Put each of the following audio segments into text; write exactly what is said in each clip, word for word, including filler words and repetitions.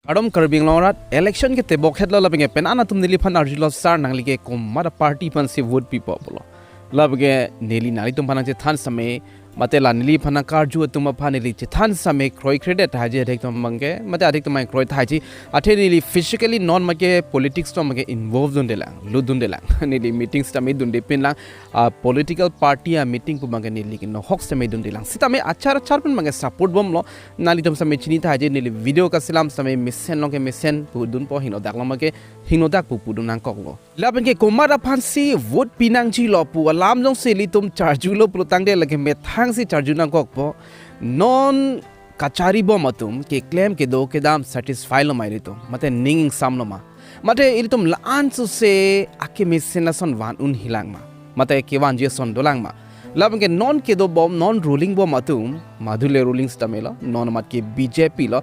Kardom Karbi Anglong arat, election ke tebok het lo, lapen ke pen an atum neliphan arjulo, sir, nangli ke komat a party aphansi vote pipo pulo. Lapen ke neli nanglitum aphan nangchethan sitame, mate la neliphan nangkarju atum aphan neli chethan sitame kroikredet tahai ji adhik atum abangke, mate adhik atum abang kroithaiji, athe neli physically non make politics atum make involve dundelang, lutdundelang. Neli meeting sitame dundepinlang, a political party a meeting pu abangke neli ke nohok sitame dundelang. Sitame achar achar pen abangke support bomlo, nanglitum sitame chinithaiji, neli video kaselam sitame mesen along ke mesen pudunpo, hingnodak along make hingnodak pu pudun nangkoklo. Lapen ke komat aphansi vote pinangjilo pu alam jongsi ilitum charjulo pulo tangte lake methangsi charju nangkokpo. Non kachari bom atum keklem kedo kedam satisfy lo ma ilitum, mate ning ingsamlo ma? Mate ilitum la-an suse akemesen ason van un hilang ma? Mate kevanji ason dolang ma? Lapen ke non kedo bom, non ruling bom atum, madule ruling sitame lo, non amat ke B J P lo,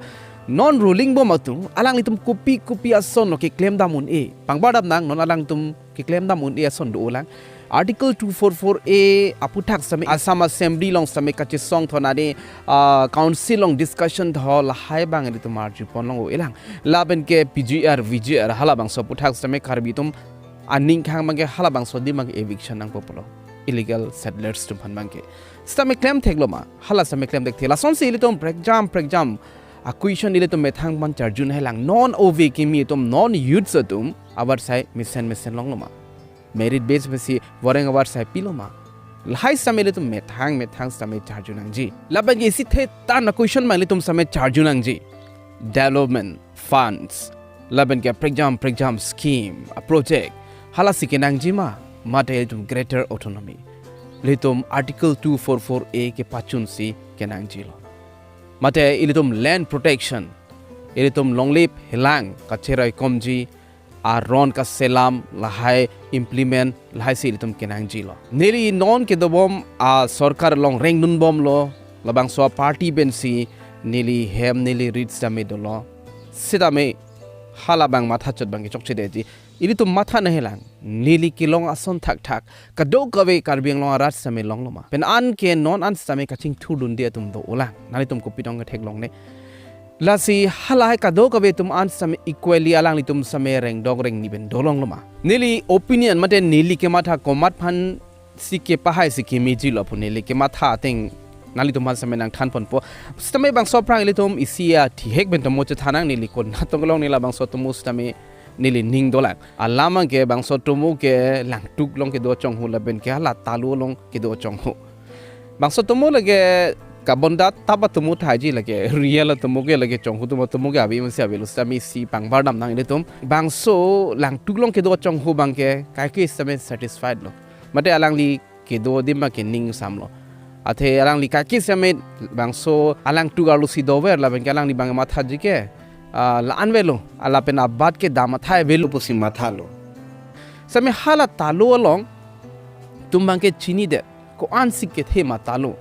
non ruling bom atum, alanglitum kopi kopi ason lo keklem dam un-e, pangbar dam nang, non alangtum keklem dam un-e ason dolang. Article two four four A aputhak sitame Assam Assembly along sitame kachesong thon ani, ah, council along discussion tho lahai abang ilitum arjupon long-o elang. Lapen ke P G R, V G R halabangso aputhak sitame Karbi atum aning khang abangke halabangso adim abangke eviction nangpo pulo, illegal settlers atum aphan abangke. Sitame klem theklo ma? Hala sitame klem thekthe. Lasonsi ilitum prekjam prekjam a-question ilitum methang aphan charju nanghelang. Non ove kimi atum, non youths atum avarsai mesen mesen longlo ma? Merit base pensi voreng avarsai pilo ma? Lahai sitame ilitum methang methang sitame charju nangji. Lapen ke isi the tan a-question abang ilitum sitame charju nangji. Development funds, lapen ke prekjam prekjam scheme, a project, halasi kenangji ma? Mate ilitum greater autonomy, ilitum Article two four four A kepachunsi kenangjilo? Mate ilitum land protection, ilitum longlip helang kacheroi komji, aron kaselam lahai implement lahaisi ilitum kenangjilo? Neli non kedo bom a sorkar along rengdun bomlo, labangso a party pensi neli hem neli rit sitame dolo. Sitame hala abang mathachot abangke chokchedetji. Ilitum matha nanghelang, neli kelong ason thakthak kadokave Karbi Anglong arat sitame longlo ma? Pen an ke non an sitame kachingthurdunde atum do-olang. Nanglitum kopi tong ketheklongle? Lasi halahai kadokave atum an sitame equally alanglitum sitame rengdok rengni pen dolonglo ma? Neli opinion mate neli kematha komat aphansi kepahaisi kemejilo pu neli kematha ateng nanglitum aphan sitame nangthanponpo. Sitame bangso aphrang ilitum isi athihek pen tomo chethan nang, neli konat tong kelong, neli labangso tomo sitame neli ning dolang. Alam abangke bangso tomo ke Langtuk along kedo chonghu lapen ke hala Talo along kedo chonghu. Bangso tomo lake kabonda tap atomo thaiji, lake real atomo ke, lake chonghu tomo, tomo ke ave masi avelo, sitame isi pangbar dam nang ilitum. Bangso Langtuk along kedo chonghu abangke kaike sitame satisfied lo? Mate alangli kedo adim abangke ning ingsamlo? Athe alangli kaike sitame bangso a-Langtuk arlosi dover lapen ke alangli abang mathaji ke, ah, la-an avelo, lapen abat kedam athai avelo pusi mathalo. Sitame hala Talo along atum abangke chinidet, ko-ansi kethe ma Talo,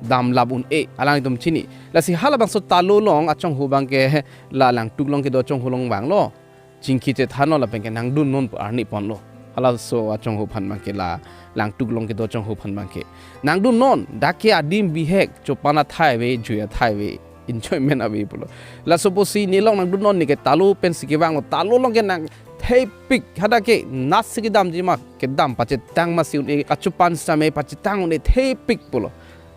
damlap un-e, alanglitum chini. Lasi halabangso Talo along achonghu abangke la Langtuk along kedo chonghu along vanglo, chingki chethanlo lapen ke nangdunnon pu arniponlo. Halaso achonghu aphan abangke, la Langtuk along kedo chonghu aphan abangke nangdunnon, dak ke adim bihek, chopan athai ave, jui athai ave, enjoyment ave pulo. Laso pusi nelong nangdunnon, ne ke Talo pensi kevanglo, Talo along ke nangthepik, hadak ke natsi kedamji ma, kedam pachetang masi un-e, kachopan sitame pachetang un-e thepik pulo.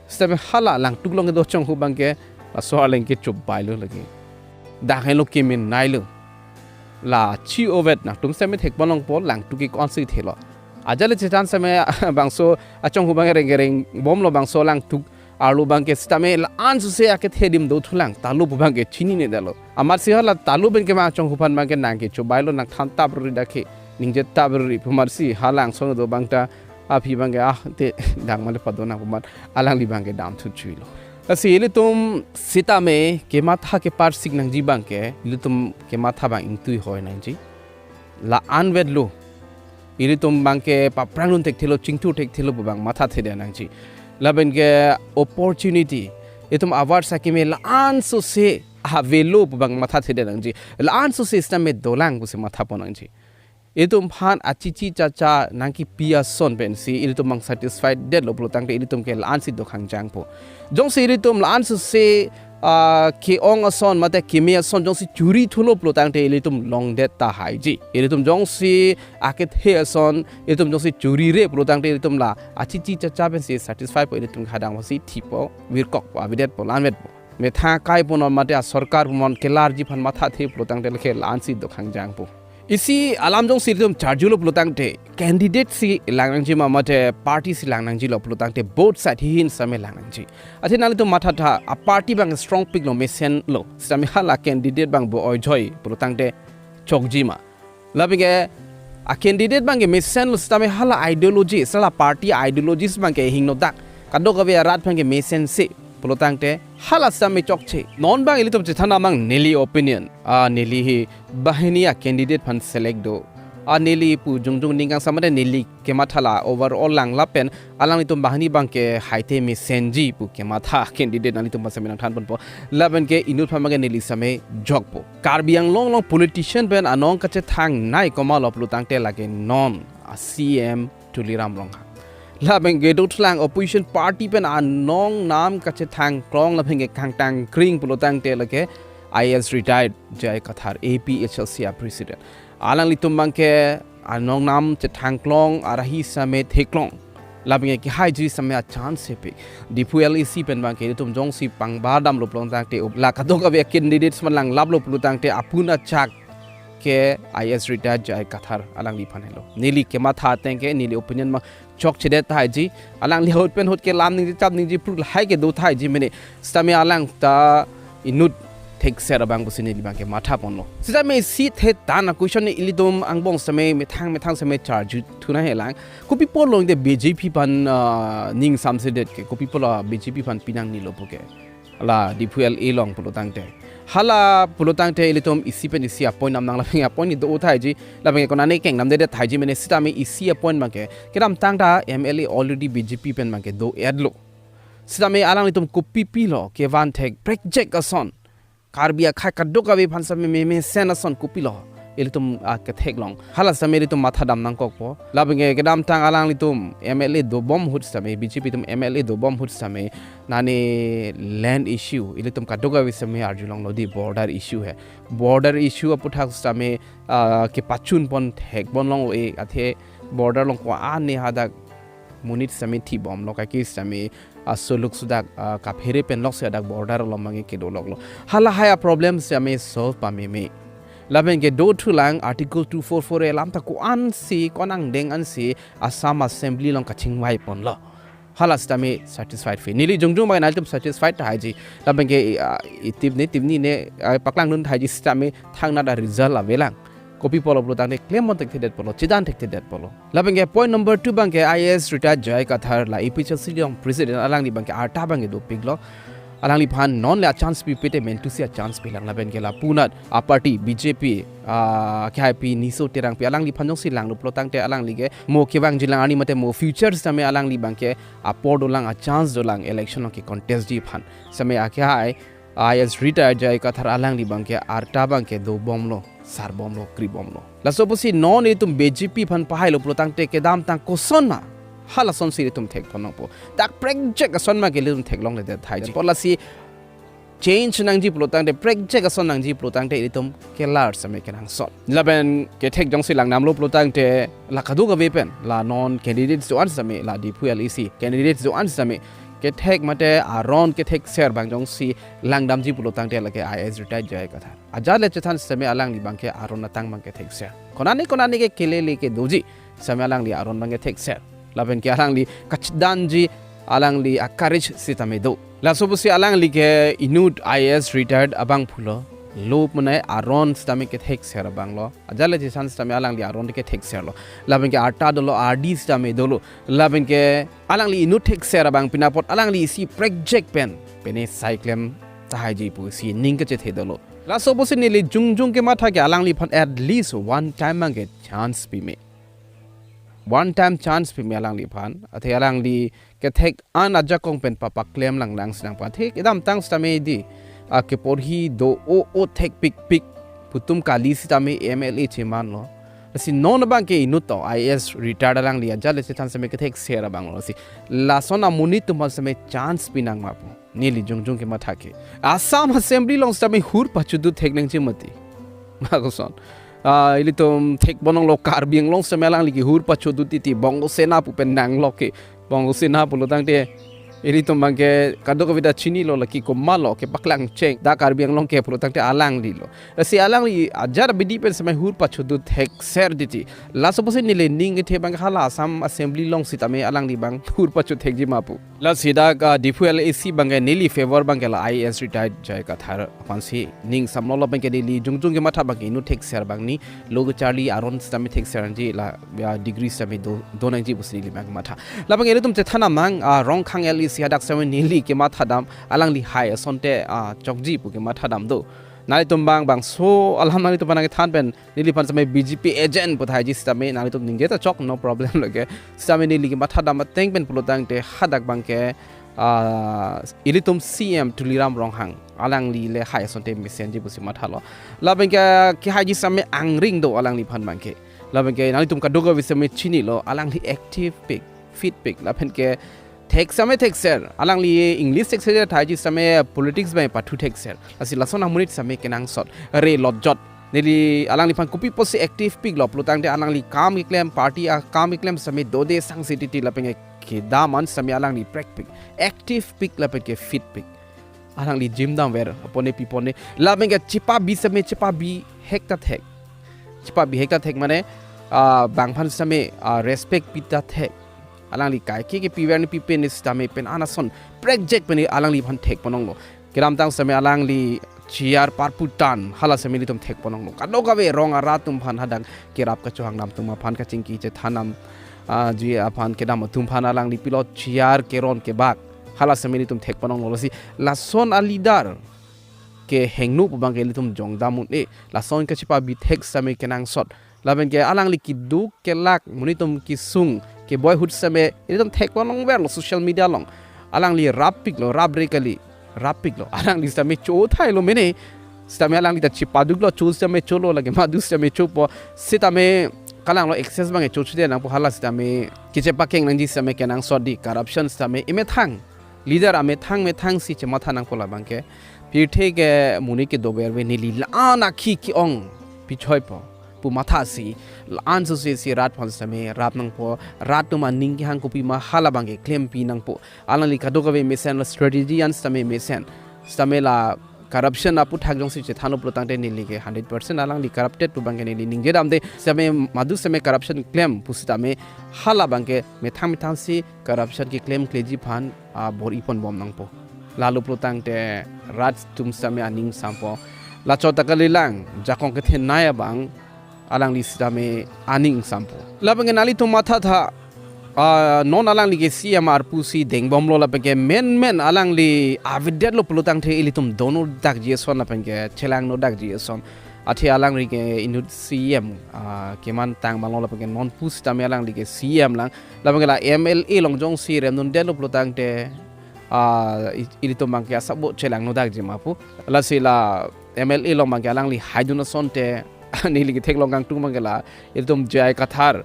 Sitame hala Langtuk along kedo chonghu abangke laso arleng ke chobailo lake. Dak helo kemenailo. La chi ovet nangtum sitame thekponlongpo, Langtuk ke ko-ansi thelo. Ajale chethan sitame bangso achonghu abangke rengke rengbomlo, bangso Langtuk arlo abangke, sitame la-an suse akethe adim dothulang, Talo pu abangke chininedetlo. Amatsi hala Talo pen kevang achonghu aphan abangke nang ke chobailo, nangthan tap ri dak ke, ningje tap ri pu, amatsi hala angsong do abang ta aphi abangke, ah, te dang male padonang pu amat alangli abangke damthu chuilo. Lasi ilitum sitame kematha keparsik nangji abangke, ilitum kematha abang ingtui hoi nangji. La-an vetlo, ilitum abangke paphrang dun thekthelo, chingthur thekthelo pu abang mathathedet nangji. Lapen ke opportunity, itum avarsai keme la-an suse avelo pu abang mathathedet nangji. La-an suse sitame dolang pusi mathapon nangji. Itum aphan achichi chacha nangkipi ason pensi ilitum abang satisfied detlo pulo tangte ilitum ke la-ansi dokhang jangpo. Jongsi ilitum la-an suse ah, ke-ong ason mate keme ason jongsi churi thulo pulotangte ilitum longdet tahaiji. Ilitum jongsi akethe ason, ilitum jongsi churire pulotangte ilitum la achichi chacha pensi satisfy po, ilitum khadang pensi thipo, virkokpo, avedetpo, lanvetpo. Methang kai punon mate asorkar punon kelarji aphan mathathe pulotangte lake la-ansi dokhangjanpo. Isi alam jongsi ilitum charjulo pulotangte candidate si langnangji ma mate party si langnangsilo pulotangte both side hihin sitame langnangji. Athe nanglitum mathatha, a-party abang strong piklo, mesenlo, sitame hala candidate abang bo-oijoi pulotangte chokji ma? Lapenke a-candidate abangke mesenlo sitame hala ideology, sala party ideologies abangke hingnodak, kadokave arat abangke mesense pulotangte hala sitame chokche. Non abang ilitum chethan abang neli opinion, ah, neli hi banghini a-candidate aphan select do. Ah, neli pu jongjong ning kangsam mate neli kematha la overall lang lapen alanglitum banghini abangke haite mesenji pu kematha candidate nanglitum aphan sitame nangthanponpo. Lapenke inut aphan abangke neli sitame jokpo. Karbi Anglong along politician pen anong kachethangnei komatlo pulotangte lake non a-C M Tuliram Ronghang. Lapenke dothulang opposition party pen anong nam kachethangklong lapenke kangtangkring pulotangte lake I A S retired J I Kathar, A P H L C a-president. Alanglitum abangke anong nam chethangklong arahi sitame theklong. Lapenke kehaiji sitame a-chance hepik. Diphu L A C pen abangke ilitum jongsi pangbartamlo pulotangte up la kadokave candidates man langlaplo pulotangte apun achak ke I A S retired J I Kathar alangliphan helo. Neli kematha ateng ke neli opinion ma chokchedet tahaiji. Alangli ahut pen ahut ke lam ningje chap ningje pru lahai kedo tahaiji mene. Sitame alang ta inut thekser abang pusi neli abangke mathaponlo. Sitame isi thetan a-question ilitum angbong sitame methang methang sitame charju thunang helang. Kopi apotlo de B J P aphan, ah, ning samsedet ke, kopi apotlo B J P aphan pinangnelo puke, la Diphu L A along pulotangte. Hala pulotangte ilitum isi pen isi a-point nam nang lapenke a-point ni do tahaiji, lapenke konane kengnamdedet tahaiji mene sitame isi a-point abangke kedamtang ta M L A already B J P pen abangke do-etlo. Sitame alanglitum kopi pilo kevan thek prekjak ason, Karbi akhei kadokave aphan sitame me- mesen ason kopilo ilitum, ah, ketheklong. Hala sitame ilitum mathadam nangkokpo. Lapenke kedamtang alanglitum M L A dobom ahut sitame, B J P atum M L A dobom ahut sitame, nane land issue ilitum kadokave sitame arjulonglo di, border issue he. Border issue aputhak sitame, ah, kepachunpon thekponlong-e, athe border along ko-an ne hadak monit sitame thibomlo, kaike sitame, ah, soluk sudak, ah, kaphere penlok si hadak border along abangke kedoloklo. Halahai a-problem sitame solve pameme. Lapenke dothulang Article two four four A alam ta ko-ansi, ko-an angdeng ansi Assam Assembly along kachingvaiponlo. Hala sitame satisfied fe. Neli jongjong abang nangtum satisfied tahaiji. Lapenke, ah, itip ne, tipni ne, ah, paklangdun tahaiji sitame thangnat a-result avelang. Kopi apotlo pulotangte klembom thekthedetpolo, chedan thekthedetpolo. Lapenke point number two abangke I A S retired J I Kathar la A P H L C along president, alangli abangke arta abangke dopiklo. Alangliphan non le a-chance pipe te mentu si a-chance pilang, lapenke lapunat a-party B J P, ah, K I P Niso Terangpi alangliphan jongsi langlo pulotangte alangli ke mo kevangjilang arni mate mo future sitame alangli abangke apor dolang, a-chance dolang election along kecontestji aphan. Sitame akhei I A S retired J I Kathar alangli abangke arta abangke dobomlo, sarbomlo, kribomlo. Laso pusi non itum B J P aphan pahailo pulotangte kedamtang koson ma halasonsi itum thekpon nangpo. Dak prekjak ason ma ke ilitum theklongledet tahaiji. Apot lasi change nangji pulotangte, prekjak ason nangji pulotangte itum kelar sitame kenangsot. Lapen kethek jongsi langdamlo pulotangte la kadokave pen, la non candidates do-an sitame, la Diphu L A C candidates do-an sitame kethek mate aron kethekser abang jongsi langdamji pulotangte lake I A S retired J I Kathar. Ajat le chethan sitame alangli abangke aron atang abangke thekser. Konane konane ke kelele kedoji sitame alangli aron abangke thekser. Lapenke alangli kachedanji alangli a-courage sitame do. Laso pusi alangli ke inut I A S retired abang pulo. Lo punai aron sitame kethekser abanglo. Ajat le chethan sitame alangli aron kethekserlo. Lapenke arta dolo, ardi sitame dolo. Lapenke alangli inut thekser abang pina apot alangli isi prekjak pen pene sai klem tahaiji pusi ning kachethe dolo. Laso pusi neli jongjong kematha ke alangliphan at least one time abangke chance pime. One time chance pime alangliphan. Athe alangli kethek an ajakong pen papaklem lang nangsinang pa. Athe kedamtang sitame di, ah, keporhi do-o-o thekpikpik pu atum kali sitame M L A chemanlo. Lasi non abangke inut to I A S retired alangli ajat le chethan sitame kethekser abanglo. Lasi lason amonit atum aphan sitame chance pinang ma pu. Neli jongjong kematha ke, Assam Assembly along sitame hur pachodut thek nangji mati. Ma koson? Ah, ilitum thekponlonglo, Karbi Anglong sitame alangli ke hur pachodut titi, Bongo Sena pu pen nanglok ke. Bongo Sena pulo tangte ilitum abang ke kadokave ta chinilo, lake komatlo kepaklang cheng, dak Karbi Anglong ke pulo tangte alanglilo. Lasi alangli ajat abidi pen sitame hur pachodut thekser titi. Laso pusi neli ning kethe abang ke hala Assam Assembly along sitame alangli abang hur pacho thekji ma pu. Lasi dak, ah, Diphu L A C abang ke neli favour abang ke la I A S retired J I Kathar aphansi ning samlo, lapen ke neli jongjong kematha abang ke inut thekser abang ni lo kecharli aron sitame thekser nangji, la, ya, degree sitame do, do nangji pusi neli abang kematha. Lapen ke ilitum chethan amang, ah, Rongkhang L A C hadak sitame neli kematha dam, alangli hai asonte, ah, chokji pu kematha dam do. Nanglitum abang bangso alam nanglitum aphan nangkethan pen neliphan sitame B J P agent pu thaiji sitame nanglitum ningje ta chok, no problem lake. Sitame neli kematha dam ateng pen pulo tangte hadak abang ke, ah, ilitum C M Tuliram Ronghang, alangli le hai asonte mesenji pusi mathalo. Lapen ke, kehaiji sitame angring do alangliphan abang ke. Lapen ke nanglitum kadokave sitame chinilo, alangli active pik, fit pik, lapen ke thek sitame thekser, alangli English thekser thaiji sitame politics abang pathu thekser. Lasi lason amonit sitame kenangsot, re lotjot. Neli alangliphan kopi pusi active piklo pulo tangte alangli kam keklem, party akam keklem sitame dode sangsi titi, lapen ke kedam an sitame alangli prek pik, active pik lapen ke fit pik. Alangli gym damver, apone pipone. Lapen ke chepabi sitame chepabi hek ta thek. Chepabi hek ta thek mane, ah, bang aphan sitame, ah, respect pi ta thek. Alangli kaike kepiver ni pipe ni sitame pen an ason prekjek pen alangliphan thekponlonglo. Kedamtang sitame alangli chair parputan, hala sitame ilitum thekponlonglo. Kadokave rong arat atum aphan, hadak kerap kachohang dam atum aphan, kachingki chethan dam, ah, ji aphan, kedam atum aphan alangli pilot chair keron kebak, hala sitame ilitum thekponlonglo. Lasi lason a-leader kehingno pu abang ke ilitum jongdam un-e. Lason kachepabi thek sitame kenangsot. Lapen ke alangli keduk kelak, monit atum kesung keboi ahut sitame ilitum thekponlongverlo social media along. Alangli rap piklo, rap re kali, rap piklo. Alangli sitame cho thailo mene. Sitame alangli ta chepaduklo, cho sitame cholo, lake madu sitame chopo. Sitame kalanglo, excess abang ke chochide nangpo, hala sitame kechepakeng nangji sitame kenangsot di, corruption sitame emethang, leader amethang methang si chematha nangpo labang ke. Pirthe ke monit ke dover ave, neli la-an akhi ke-ong pichoi po pu mathasi, la-an susi si rat aphan sitame rap nangpo, rat atum aning kehang kopima hala abang ke klempi nangpo. Alangli kadokave mesen, la strategy an sitame mesen. Sitame la corruption aputhak jongsi chethanlo pulo tangte neli ke hundred percent alangli corrupted pu abang ke neli ningje damde. Sitame madu sitame corruption klem pusitame hala abang ke methang methang si corruption keklem kleji aphan, ah, bor-ipon bom nangpo. Lalo pulo tangte rat atum sitame aning sampo. Lachot ta kalilang, jakong kethenei abang alangli sitame aning sampo. Lapen ke nanglitum mathatha, ah, non alangli ke C M arpu si dengbomlo, lapen ke menmen alangli avedetlo pulo tangte ilitum dono dakji ason lapen ke chelangno dakji ason. Athe alangli ke inut C M, ah, kemantang abanglo, lapen ke non pusitame alangli ke C M lang. Lapen ke la M L A along jongsi remdundetlo pulo tangte, ah, i-, ilitum abang ke asap bo chelangno dakji ma pu. Lasi la M L A along abang ke alangli haidun asonte, neli ketheklong kangtung abang ke la ilitum J I Kathar,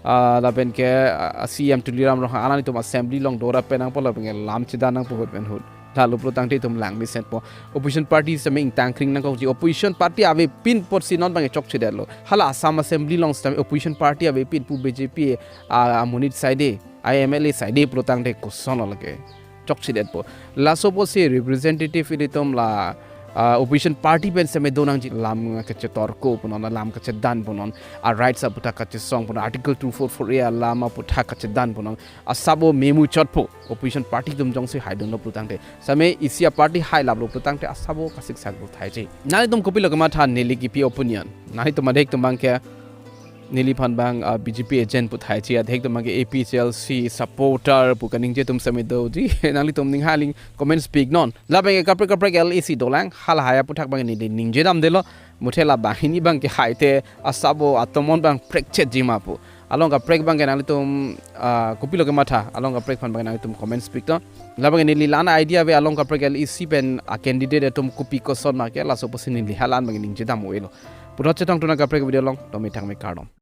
ah, lapen ke, ah, C M Tuliram Ronghang, alanglitum assembly along dora pen nangpo lapen ke lam chedan nangpo ahut pen ahut. Lalo pulo tangte itum lang mesenpo. Opposition party sitame ingtang kring nangkokji. Opposition party avepin apotsi non abang ke chokchedetlo. Hala Assam Assembly along sitame opposition party avepin pu B J P, ah, amonit side, I M L A side pulo tangte kosonlo lake chokchedetpo. Laso apotsi representative ilitum la, ah, opposition party pen sitame do nangji, lam kachetorko punon, lam kachedan punon, a rights aputhak kachesong punon, Article two four four A alam aputhak kachedan punon. Asap bo memuchotpo, opposition party atum jongsi haidunlo pulo tangte. Sitame isi a-party hailaplo pulo tangte asap bo kasiksak bo thaiji. Nanglitum kopilo kematha, neli kipi opinion? Nanglitum adhek atum abang ke neliphan abang, ah, B J P agent pu thaiji, adhek atum abang ke A P H L C supporter pu kaningje atum sitame doji. Nanglitum ning haling comments pi non. Lapen ke kaprek kaprek L A C dolang, halahai aputhak abang neli ningje damdelo. Muthe la banghini abang ke haite asap bo atomon abang prekchetji ma pu. Along kaprek abang ke nanglitum, ah, kopilo kematha, along kaprek aphan abang ke nanglitum comments pi to. Labang ke neli la-an idea ave, along kaprek L A C pen a-candidate atum kopi koson ma ke, laso apotsi neli hala-an abang ke ningje dam ovelo. Puthot chetongthu nang kaprek video along, tumi thangme kardom.